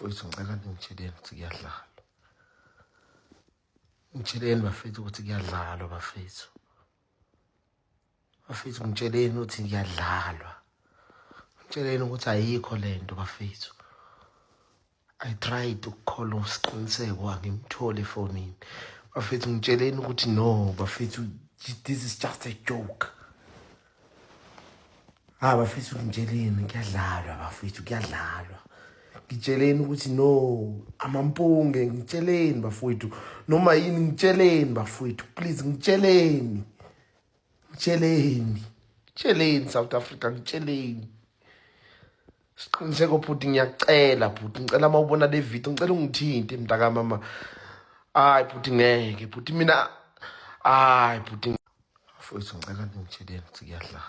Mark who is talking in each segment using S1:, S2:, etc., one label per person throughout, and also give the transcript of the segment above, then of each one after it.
S1: Mfowethu, ngicela ningitsheleni ukuthi kuyadlalwa. Ngitsheleni bafethu ukuthi kuyadlalwa bafethu. Bafethu, ngitsheleni ukuthi kuyadlalwa. Ngitsheleni ukuthi ayikho lento bafethu. I tried ukukhola uSiqiniseko, angimtholi efonini. Bafethu, ngitsheleni ukuthi no bafethu, this is just a joke. Ha bafethu, ngitsheleni kuyadlalwa bafethu, kuyadlalwa. Ngitsheleni ukuthi no amampunge, ngitsheleni bafowethu, noma yini, ngitsheleni bafowethu, please ngitsheleni. Ngitsheleni. Ngitsheleni South Africa, ngitsheleni. Siqiniseko bhuti, ngiyacela bhuti, ngicela uma ubona le video, ngicela ungithinte mntaka mama. Hayi bhuti, ngeke bhuti mina, hayi bhuti. Mfowethu, ngicela ningitsheleni ukuthi kuyadlalwa.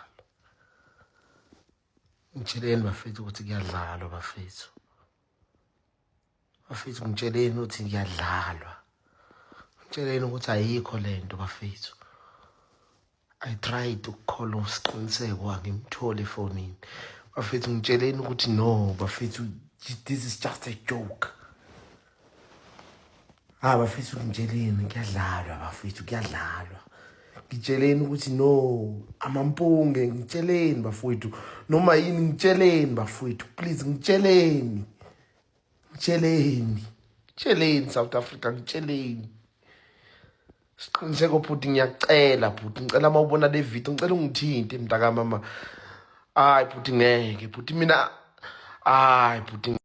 S1: Ngitsheleni bafethu ukuthi kuyadlalwa bafethu. Bafethu, ngitsheleni ukuthi kuyadlalwa. Ngitsheleni ukuthi ayikho lento bafethu. I tried ukukhola uSiqiniseko, angimtholi efonini. Bafethu, ngitsheleni ukuthi no bafethu, this is just a joke. Ha bafethu, ngitsheleni kuyadlalwa bafethu, kuyadlalwa. Ngitsheleni ukuthi no amampunge, ngitsheleni bafowethu, noma yini, ngitsheleni bafowethu, please ngitsheleni. Ngitsheleni. Ngitsheleni South Africa, ngitsheleni. Siqiniseko bhuti, ngiyacela bhuti, ngicela uma ubona le video, ngicela ungithinte mntaka mama. Hayi bhuti, ngeke bhuti mina, hayi bhuti.